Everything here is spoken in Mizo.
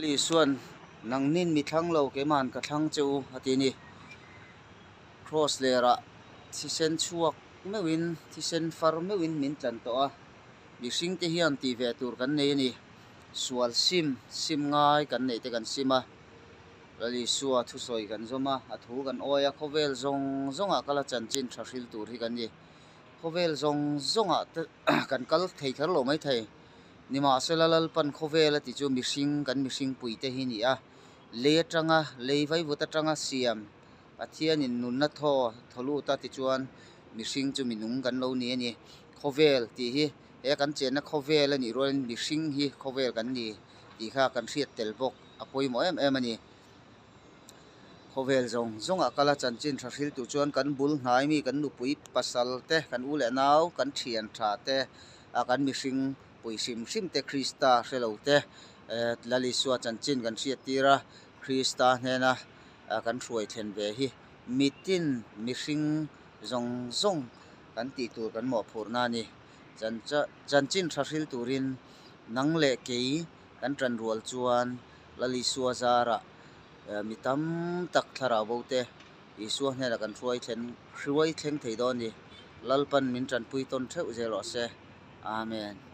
Isuan, Nangnin mi thlang lo, keimahan ka thlang che u, a ti a ni. Kraws lerah thisen chhuak meuhin, thisen far meuhin min tlan tawh a. Mihringte hian tih ve tur kan nei a ni. Sual sim, sim ngai kan neih te kan sim a. Lal Isua thusawi kan zawm a, a thu kan awi a, khawvel zawng zawngah kala chanchin tha hril tur hi kan ni. Khawvel zawng zawngah te kan kal thei kher lo maithei. Nimahsela Lalpan khawvel a ti chu mihring kan mihring puite hi ni a, lei atanga lei vaivut atanga siam Pathianin nunna thaw thaw lut a tichuan mihring chu minung kan lo ni a ni. Khawvel tih hi he kan chenna khawvel a nih rualin mihring hi khawvel kan ni tih kha kan hriat tel bawk a pawimawh em em a ni. Khawvel zawng zawngah kala chanchin tha hril tur chuan kan bul hnai mi kan nupui pasal te, kan u leh nau, kan thian tha te, a kan mihring pui hrim hrim te Krista hre lo te Lal Isua chanchin kan hriat tir a, Krista hnena kan hruai thlen ve hi mitin mihring zawng zawng kan tih tur kan mawhphurhna a ni. Chanchin tha hril turin nang leh kei kan tanrual chuan Lal Isua zarah mi tam tak thlarau bo te Isua hnenah kan hruai thlen hruai thleng thei dawn a ni. Lalpan min tanpui tawn theuh zel rawh se. Amen.